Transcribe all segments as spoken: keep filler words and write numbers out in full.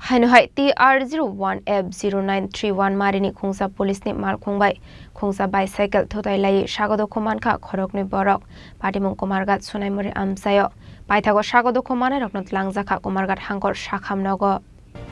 Haino hai T R zero one F zero nine three one marini khungsa police ni malkhung bai khungsa bicycle thutai lai sagodo khumankha khoroknwi borok. Patimung Kumarghat Sunaimuri amchaio. Paithago sagodo khumanai rokno twlangjakha Kumarghat hangkor sakham nogo.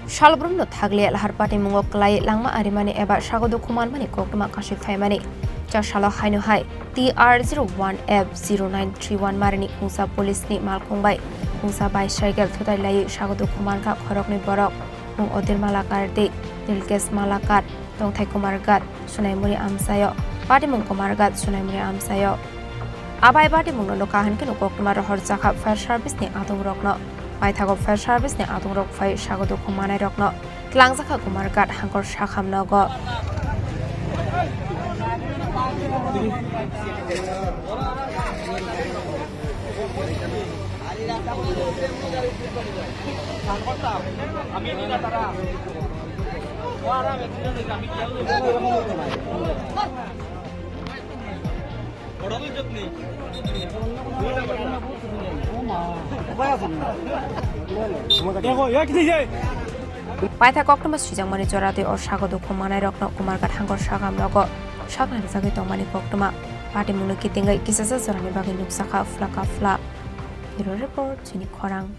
Salbrumno thaglia lahar patimungo kwlai langma arimani eba sagodo khumanmani koktwma kasui phaimani. Chasalo haino hai T R zero one F zero nine three one marini khungsa police ni malkhung bai khungsa bicycle thutai lai sagodo khumankha khoroknwi borok. Mung Odir Malakar de Dilkesh Malakar, Tongthai Kumarghat, Sunaimuri amchaio, Patimung Kumarghat, Sunaimuri amchaio. Abai patimungno no kahan khe no koktwma rohor jakha fire service ni adung rokno. Paithago fire service ni adung rok phai sagodo khumanai rokno twlangjakha Kumarghat hangkor sakham nogo. Paitha koktwma swijangmani joratwi o sago dukhu manai rokno Kumarghat hangkor sakham nogo sakna rwjagwi tongmani koktwma patimungno kitingwi kisasa jorani bagwi nukjakha phla ka phla. Bureau Report, Chini Khorang.